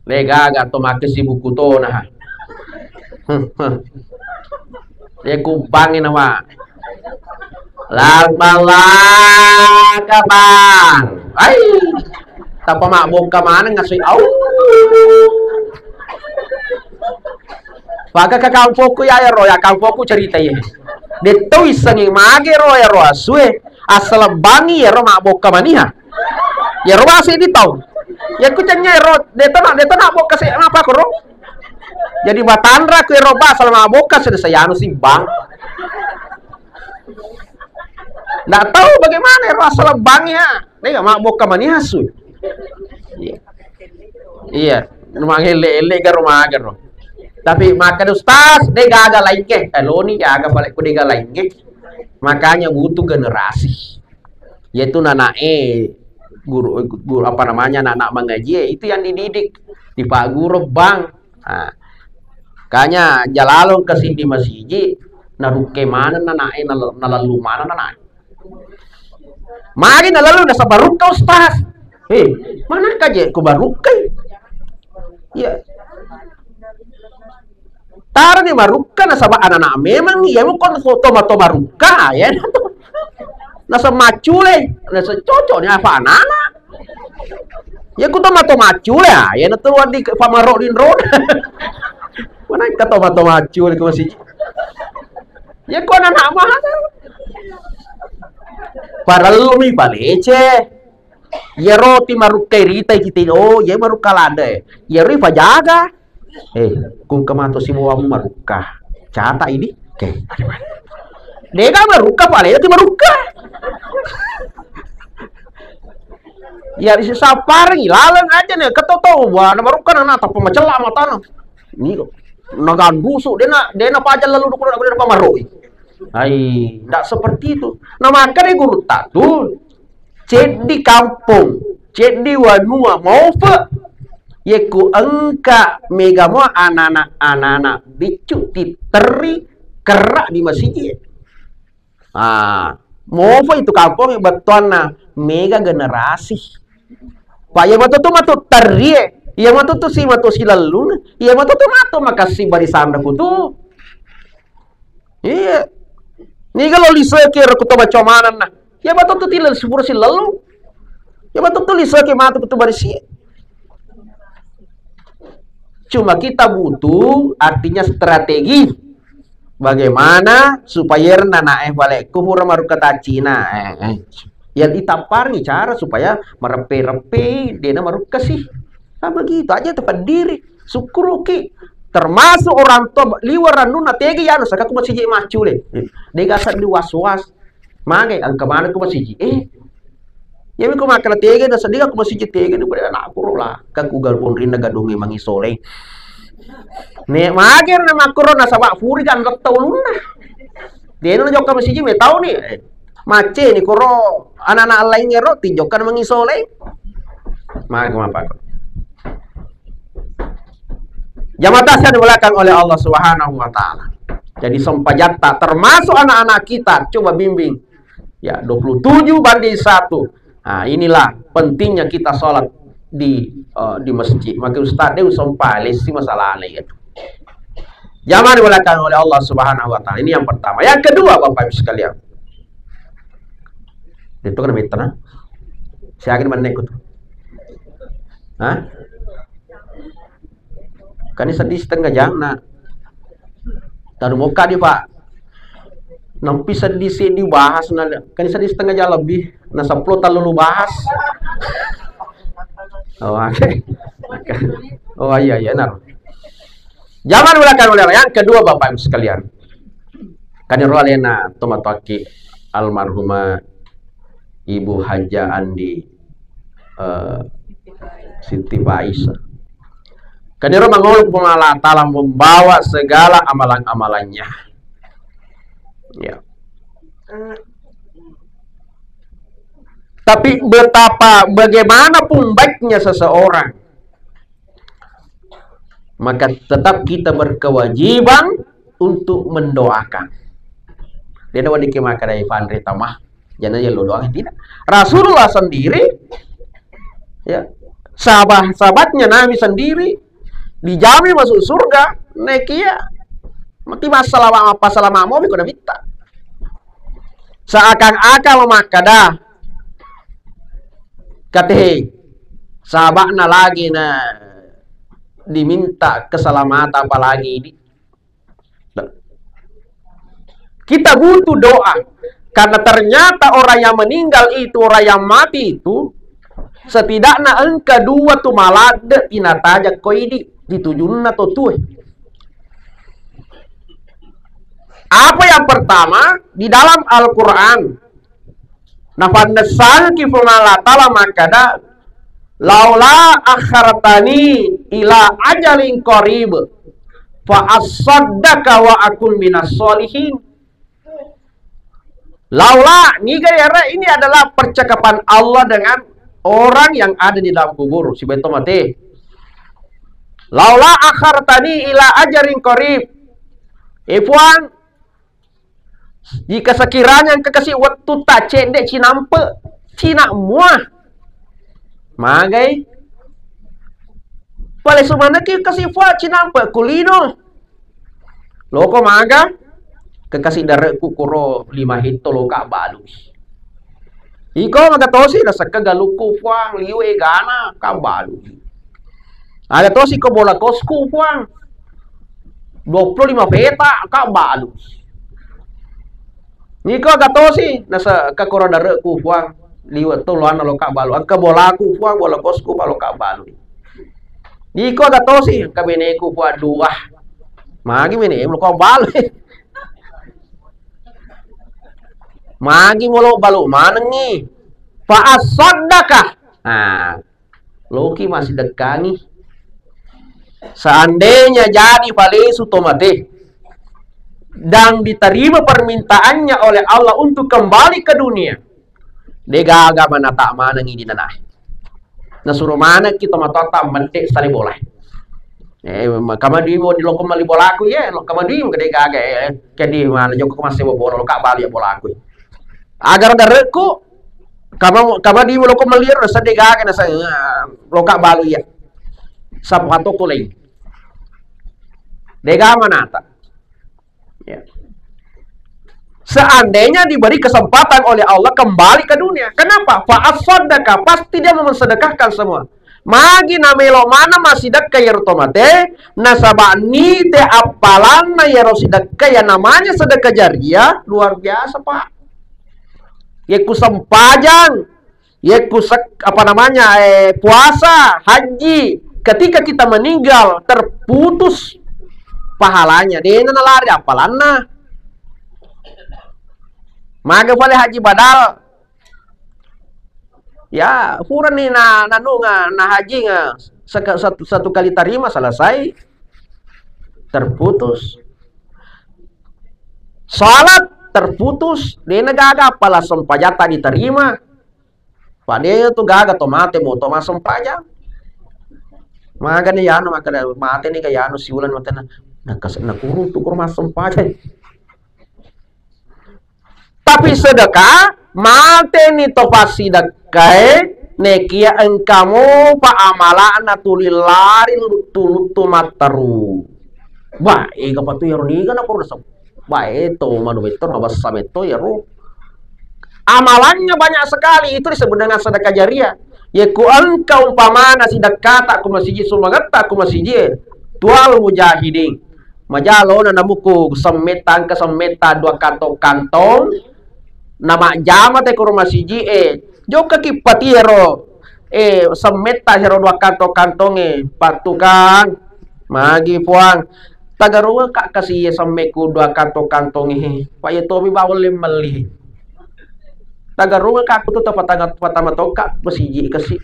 le gaga to makasih buku to nah. Ye kubbangi nama. Larballaka bang. Ai. Tappa mabbokka maneng ngasui. Au. Maka ke kampokku ya, ya ro, ya kampokku cerita ye. Detto issengi mage ro, ya ro asue. Assalebbangi ya ro mabbokka maniha. Iyaro base di tau. Yakku cennya ero, de tena, de tena bokka se, apa koro? Jadi batanra ku ero ba, selama bokka se, de sayanu simbang. Ndak tahu bagaimana ero asal bang ya. De ga mabbokka maniha su. Iya. Iya, rumah ele-ele ga rumah ga ro. Tapi makkeda ustaz, de gaga laingnge. Eh, loni jaga pale ku de gaga laingnge. Makanya butuh generasi. Yaitu nanae guru, guru apa namanya, anak-anak mengaji itu yang dididik di Pak Guru Bang. Nah, kanya jalalong ke sini masiji, narukke mana nanae nal-, nalalu mana nanae. Magi nalalu nasaba barukka ustaz. Eh, mana kaje ku barukkai? Iya. Tarani marukka nasaba anak-anak memang iya mukon foto mato marukka ya. Nasa macule, nasa cocok ni apa anak-anak. Ya ku to mato macule ya, ya natu wadi pamaro di roda. Mana kata mato macule ku masih. Ya ku anak-anak mah. Parellu mi palece. Iyaro ti marukkai ritai kita, oh, iya marukka ladde. Iyaro ipajaga. Eh, kung kemato sibawamu marukka. Cata idi. Oke. Dega marukka pale ti marukka. Ya isi saparengi laleng aja nih, ketoto wah na marukka na tappa macella matana. Ini kok. Nagandusu dena dena pajal lalu dukun dena pamaroi. Hai, ndak seperti itu. Nah, maka deh guru tatu. Ceddi kampong, ceddi wanua, maofe. Yekku engka mega mua anak-anak, anak-anak biccu titerri kerra di masigi. Ah, maofe itu kampong bettuanna mega generasi. Pak, iya matu tu matu terrie, iya matu tu si matu silellung, iya matu tu matu makassi bari sanda kutu. Iya. Niga lo liseki ro kuto baca manenna. Ya betul tu tilal sepuro silelu. Ya betul tu liseki matu kuto barisi. Cuma kita butuh artinya strategi. Bagaimana supaya erna nae bale ku pura maruka tacina. Eh, eh. Ya ditamparni cara supaya merepe-repe dena maruka sih. Nah, begitu aja itu pendiri. Sukkuruki. Termasuk orang tua liwar rannunna tegi anu saka ku masiji maccule. Dega seddi was-was. Magai engka mana ku masiji. Eh. Yami ku makkala tege na seddi ku masiji tege ni pada anakku ro lah. Kan ku gal bonrinna gadungi mangisoleng. Ne mager na makkuro nasaba furi kan retta ulunna. Dena jokka masiji me tau ni. Eh. Macce ni koro anak-anak lainnya ro tijokka mangisoleng. Maka mapako. Jamaah yang dimuliakan oleh Allah Subhanahu wa Ta'ala. Jadi sempajatta termasuk anak-anak kita, coba bimbing. Ya, dua puluh tujuh banding satu. Nah, inilah pentingnya kita sholat di eh, di masjid. Maka ustaz dia usompa lesi masalah lain. Jamaah dimuliakan oleh Allah Subhanahu wa Ta'ala. Ini yang pertama. Yang kedua, Bapak Ibu sekalian. Itu kan mitra. Saya akan menek itu. Hah? Kan ini sedih setengah jam, nak. Tahu mau kadi, Pak. Nampi sedih sih dibahas, nah. Kan ini sedih setengah jam lebih. Nah, sepuluh terlalu bahas. Oh, oke. Oh, iya, iya, benar. Jamaah dimuliakan oleh Allah. Yang kedua, Bapak Ibu sekalian. Kan ro alena tomatoaki almarhumah Ibu Haja Andi, eh, Siti Faiz. Kan ro mangolo Puang Allah Ta'ala membawa segala amalan-amalannya. Ya. Tapi betapa, bagaimanapun baiknya seseorang, maka tetap kita berkewajiban untuk mendoakan. Dia ada wadiki maka dari Fandri Tamah, jangan ya lo doang tidak. Rasulullah sendiri, ya, sahabat-sahabatnya Nabi sendiri dijamin masuk surga, nekia mati masalah apa selama mau biko nabitta. Seakan-akan memakkada, katehe, sahaba'na lagi na diminta keselamatan, apalagi di-, kita butuh doa. Karena ternyata orang yang meninggal itu, orang yang mati itu, setidaknya engka dua tu maladde tinataja koidi di tujunna to tue. Apa yang pertama, di dalam Al-Quran, nafannessangki Puang Allah Ta'ala makkada, "Laula akhartani ila ajalin qarib, fa asaddaqa wa akun minas sholihin. Laula, niga yara, ini adalah percakapan Allah dengan orang yang ada di dalam kubur, sibawa to mate. Laula akhartani ila ajalin qarib. Eh, Puang, jika sekiranya engka kasi wettu ta cedde cinampe, cina mua. Magai. Pale sumaneki kasi Puang cinampe kulino. Loko maga, ke kasi dare'ku kuro lima hetto loka balu. Iko maga tosi nasakka galukku Puang, liwe gana, ka balu. Aga tosi ko bola kosku Puang. Dua puluh lima peta, ka balu. Niko aga tosi nasakka kuro dare'ku Puang, liwe to loanna loka balu. Engka bolaku Puang, bola kosku pa loka balu. Niko aga tosi, engka beneku Puang dua. Magi bene, lo kau balu. Magi molo balu manengi. Fa asaddaqa. Nah, loki massidekkangi. Seandainya jadi falesu to mate dan diterima permintaannya oleh Allah untuk kembali ke dunia, de gaga manata manengi di nanae. Nasuro manekki tomatoatta medde sale bola. Eh, ma-, kama dui mo di loko melli bolaku, ye, lo kama dui mo gede gaga, eh, kedi mana joko ko massewa bola, lo ka balu ya bolaku. Agar dare'ku, kama, kama dui mo loko melli ro, sedde gaga, nasa, eh, lo ka balu ya. Sapato ko lei. Dega manata. Ya. Seandainya diberi kesempatan oleh Allah kembali ke dunia, kenapa? Fa asaddaqa, pasti dia mau mensedekahkan semua. Magi namelo mana massidekka iyaro to mate, nasaba nite appalanna iyaro sidekka ya namanya sedekah jariah luar biasa, Pak. Ye ku sempajang, Yekku sek-, apa namanya, eh, puasa, haji, ketika kita meninggal, terputus pahalanya. Dena nalari appalanna. Maga pale haji badal. Ya, purani na, nanu nga, na haji nga, seka-, satu, satu kali tarima, selesai. Terputus. Salat, terputus. Dena gaga appala sempajata diterima. Padahal tu gaga to mate mo to massempajang. Magani yanu makkeda mate ni ga yanu siulan matena. Nakase-, nakurung tu kuro massempajang. Tapi sedekah, mate ni to passidekkae, nekia engka mopa amala'na tuli lari luttu-luttu matteru. Wah, ega patu yaro niga na kuro nasem-, Bae to, manu metto, mabessa metto, iyaro. Amalannya banyak sekali, itu disebut dengan sedekah jariah. Yekko engka umpamana sidekkata ku masiji, sumangetta ku masiji, tual mujahidin. Majalona namuku semmetta, engka semmetta dua kantong-kantong, namajjama te kuro masiji e. Jokkaki patiero, eh, semmetta sero dua kantong-kantongnge, pattukang, magi Puang, tagarungekka kasi iye semmekku dua kantong-kantongnge, pa iye tomi bawang le melli. Tagarungekka aku tu tapatanga-, patama tokka masiji kasi.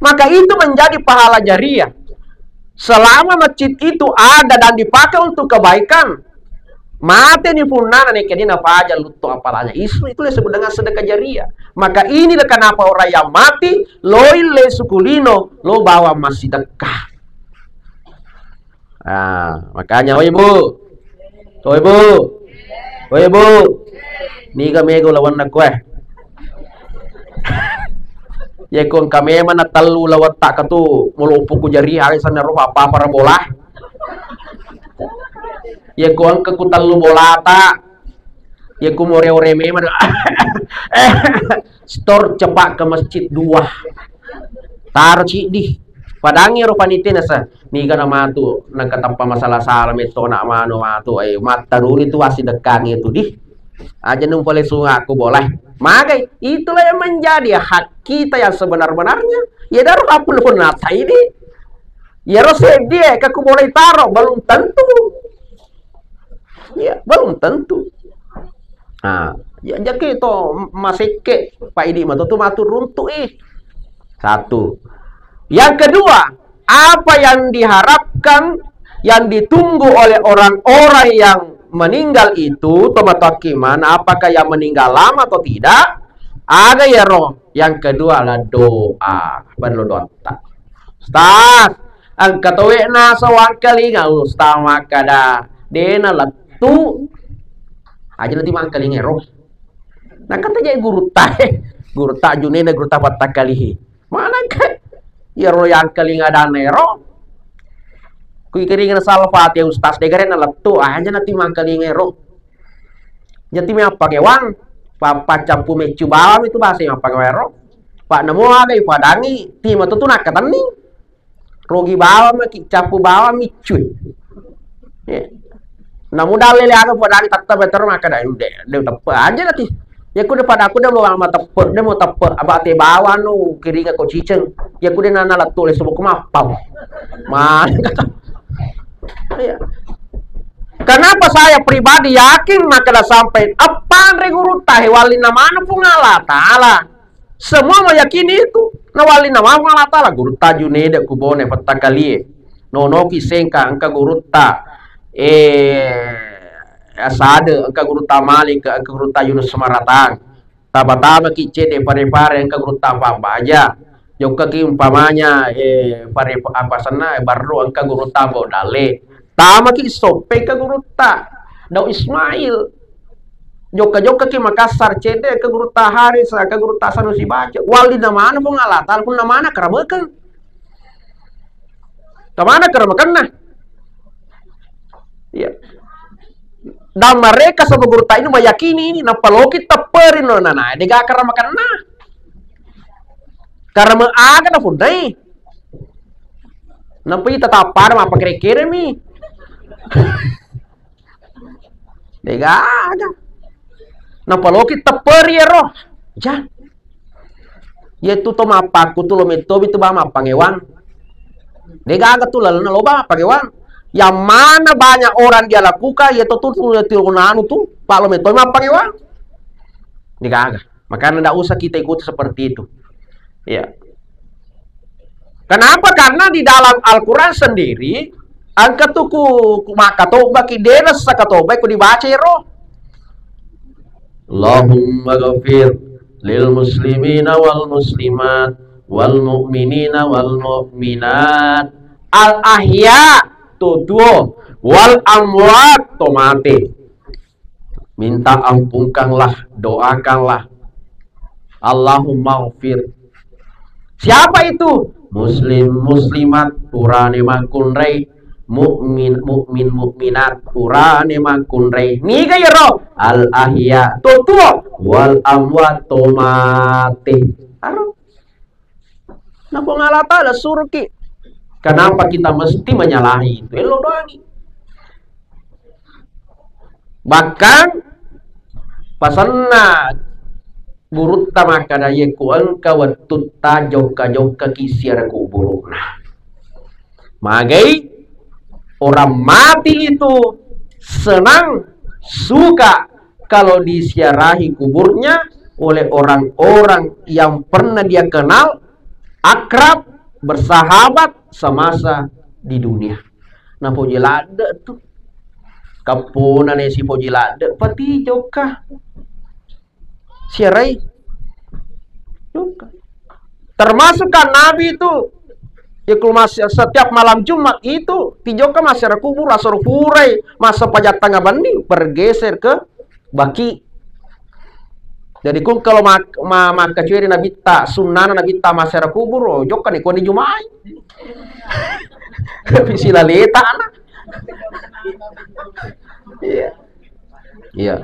Maka itu menjadi pahala jariah. Selama masjid itu ada dan dipakai untuk kebaikan, mate ni punnana nekke dina faja luttu apalanya. Itu, itu disebut dengan sedekah jariah. Maka inilah kenapa orang yang mati, loi le sukulino, lo bawa massidekka. Ah, makanya, oi, Bu. Oi, Bu. Oi, Bu. Niga mega ulawenna koe. Yekko engka memang na tellu ulawetta katu, muloppo ku jari, ale sanna ro apa-apa bola. Yekko engka ku tellu bolata, yekko more-ore memang, store cepak ke masjid dua. Taro ciddi. Padangi ro panitia nasa, niga na matu, nengka tappa masalah-salah metto na manu matu, eh, mattaruni tu assidekkangi tu di. Aja numpale sungaku boleh. Magai, itulah yang menjadi hak kita yang sebenar-benarnya. Ya daro apa pun nata ini. Ya ro seddi, eh, kaku boleh taro, belum tentu. Ya, belum tentu. Nah, ya, jaki to masekke, Pak Idi, matu tu matu runtu, ih. Satu. Yang kedua, apa yang diharapkan yang ditunggu oleh orang-orang yang meninggal itu, tomatoakki mana, apakah yang meninggal lama atau tidak? Aga iyaro. Yang kedua adalah doa. Perlu doa. Ustaz, engka towe na sawangkalinga, Ustaz makkada, dena lettu. Aja nanti mangkalinga ro. Nah, kata jadi gurutta, gurutta Juneda, gurutta Pattakalihi. Manakka iyaro yangkalinga dana ero? Kuikiringna Al-Fatihah, Ustaz, degarenna lettu, aja nanti mangkalinga ero. Jati mi appakewang, pa-, paccappu meccu bawang itu bahasa mi appakewang ero. Pak namo aga ipadangi, tima tu tu nakkatenni. Rogi bawang maki, cappu bawang miccu. Ya. Namu dalle le aga padangi tatta betero makkada, de, de teppe aja nanti. Ya kuda pada aku de mau mateppe, de mau teppe, abate bawang nu kiringa ko ciceng. Ya kuda nana lettu le subuh mappau. Ma. Iya. Kenapa saya pribadi yakin makkada sampai eppanre gurutta he wallinna maneng Puang Allah Ta'ala. Semua meyakini itu. Na wallinna maneng Puang Allah Ta'ala. Gurutta Juneda Kubone Pattakalihe. Nonoki Sengka engka gurutta, eh, Asade engka gurutta Malik, engka gurutta Yunus Semaratang. Tama-tamaki cedde Pare-Pare engka gurutta Pabbaja. Jokkaki umpamanya, eh, Pare apa senna, Barru engka gurutta Ambo Dalle. Tamaki Soppe engka gurutta Daud Ismail. Jokka-jokkaki Makassar cedde engka gurutta Haris, engka gurutta Sanusi Baco. Wallinna maneng Puang Allah Ta'ala, punna mana karamekeng. Tamana karamekenna. Iya. Dan mereka sama gurutta ini meyakini ini, nappa loki tepperi no nana, dega karamakanna. Karena aga na punnai. Nampa ita tappada mappakere-kere mi. Dega aga. Nappa loki tepperi ero. Ja. Yaitu to mappakku tu lo mettobi tu ba mappangewang. Degaga tu lalenna lo ba mappangewang. Yang mana banyak orang dia lakukan, yaitu tu, tu, tu, anu tu, Pak, lo mettobi mappangewang. Degaga. Makanya ndak usah kita ikuti seperti itu. Ya. Kenapa? Karena di dalam Al-Quran sendiri, engka tu ku, ku makkatobaki, dena sakatobai ku dibaca ero. Allahumma ghafir lil muslimina wal muslimat wal mu'minina wal mu'minat al ahya, to tuo, wal amwat, to mate. Minta ampunkanlah, doakanlah. Allahumma ghafir. Siapa itu? Muslim, muslimat, purane makkunrai. Mukmin, mukmin, mukminat, purane makkunrai. Niga yero? Al ahya, to tuo, wal amwat, to mate. Aro. Nah, Puang Allah Ta'ala suruhki. Kenapa kita mesti menyalahi itu? Elo doangi. Bahkan pasanna gurutta makkada, "Ye ku engka wettutta jokka-jokkaki siara kuburuna." Magai orang mati itu senang, suka kalau disiarahi kuburnya oleh orang-orang yang pernah dia kenal, akrab, bersahabat semasa di dunia. Napoji ladde tu. Kappona ne sipoji ladde, pati jokka. Siarai. Jokka. Termasuk kan Nabi itu, ya, kalau masih setiap malam Jumat itu, tijokka massiara kubur, asoro purai, masa pajattanga benni, bergeser ke Baki. Jadi, kun kalau mak-, ma-, makkacueri Nabitta, sunnana Nabitta massiara kubur, oh, jokka ni, koni Jumai. Pisilaleta, anak. Iya. Iya.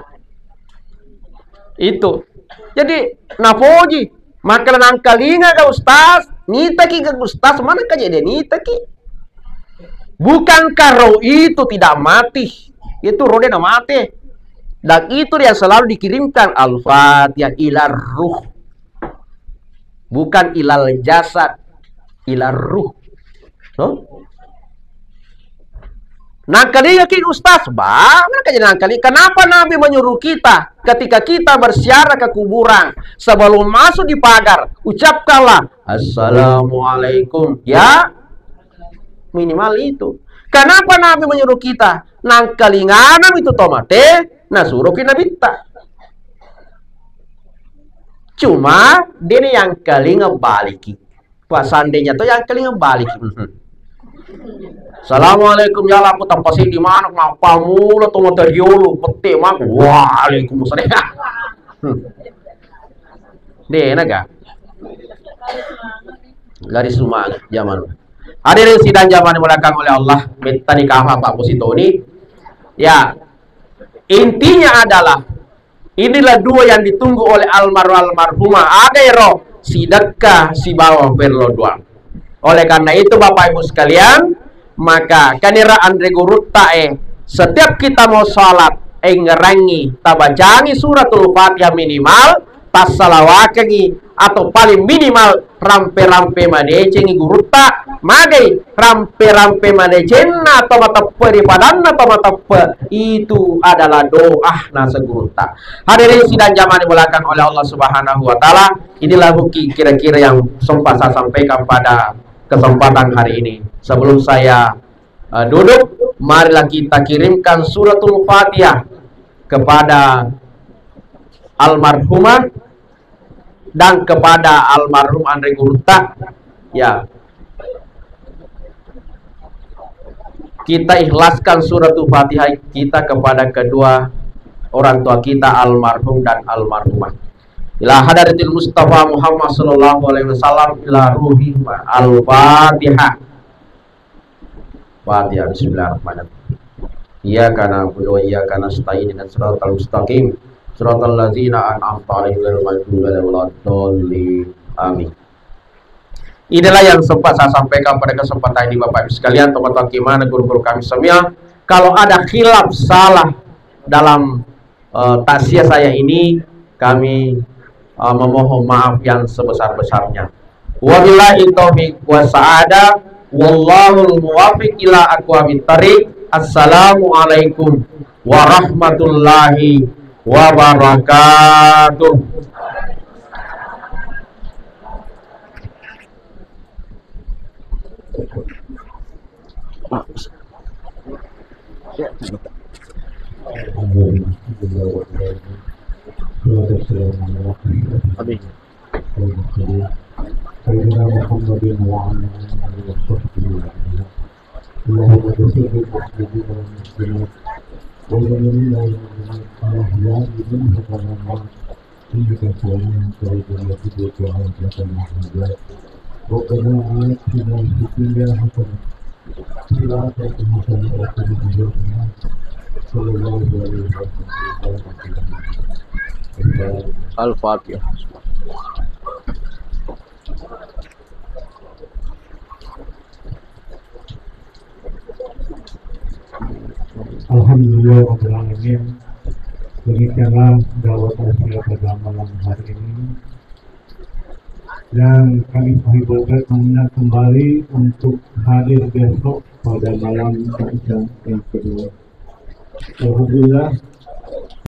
Itu. Jadi, napoji, makkeda nangkalinga ga Ustaz, nitaki ga Ustaz, mana kejadian nitaki? Bukankah roh itu tidak mati? Itu roh dia mati. Dan itu yang selalu dikirimkan Al-Fatihah ila ruh. Bukan ilal jasad, ila ruh. No? Nangkalinga ki Ustaz, ba, mana kejadian nangkalinga? Kenapa Nabi menyuruh kita ketika kita berziarah ke kuburan, sebelum masuk di pagar, ucapkanlah, "Assalamualaikum." Ya, minimal itu. Kenapa Nabi menyuruh kita? Nangkalingana itu tomate, nasuruh ki Nabitta. Cuma, dene yang kalinga baliki. Pas seandainya to yang kalinga baliki. Mhm. Assalamualaikum, ya lapu tapasi di mana, mapamula to mata riolo, pete mak. Waalaikumsalam. Hmm. Dena ga. Lari semangat zaman. Hadirin sidang jamaah dimuliakan oleh Allah, metta ni kafa Pak Musitoni. Ya, intinya adalah inilah dua yang ditunggu oleh almar-, almarhumah. Aga ero? Sidekka sibawa perlo doang. Oleh karena itu, Bapak Ibu sekalian, maka kanira anre gurutta e, setiap kita mau sholat, engngerangi, tabacangi suratul Fatihah minimal, tassalawakengi, atau paling minimal rampe-rampe madecengi gurutta, magai rampe-rampe madecenna atau mateppe ri padanna atau mateppe, itu adalah doa naseng gurutta. Hadirin sidang jamaah dimuliakan oleh Allah Subhanahu wa Ta'ala, inilah mungkin kira-kira yang sempat saya sampaikan pada kesempatan hari ini. Sebelum saya, eh, duduk, marilah kita kirimkan suratul Fatihah kepada almarhumah dan kepada almarhum anre gurutta. Ya. Kita ikhlaskan suratul Fatihah kita kepada kedua orang tua kita, almarhum dan almarhumah. Ila hadratil Mustafa Muhammad sallallahu alaihi wasallam, ila ruhi. Al-Fatihah. Fatihah. Bismillahirrahmanirrahim. Iyyaka na'budu wa iyyaka nasta'in, ihdinas siratal mustaqim, siratal ladzina an'amta 'alaihim ghairil maghdubi 'alaihim waladdallin. Amin. Inilah yang sempat saya sampaikan pada kesempatan ini, Bapak Ibu sekalian, teman-teman gimana guru-guru kami semua. Kalau ada khilaf salah dalam, eh, takziah saya ini, kami, eh, memohon maaf yang sebesar-besarnya. Wabillahi taufiq wa sa'adah. Wallahul muwaffiq ila aqwamit thariq. Assalamualaikum warahmatullahi wabarakatuh. Amin. Sayyidina Muhammadin wa ala alihi wa sahbihi wa sallam. Allahumma ghfir lil muslimina wal muslimat wal mu'minina wal mu'minat al-ahya'i minhum wal amwat. إنك سميع قريب مجيب الدعاء، إنك من الحاجات. ربنا آتنا في الدنيا حسنة وفي الآخرة حسنة وقنا عذاب النار. صلى الله عليه وسلم. الفاتحة. Alhamdulillah rabbil alamin. Demikianlah dakwah takziah pada malam hari ini. Dan kami sebagai keluarga mengundang kembali untuk hadir besok pada malam takziah yang kedua. Alhamdulillah,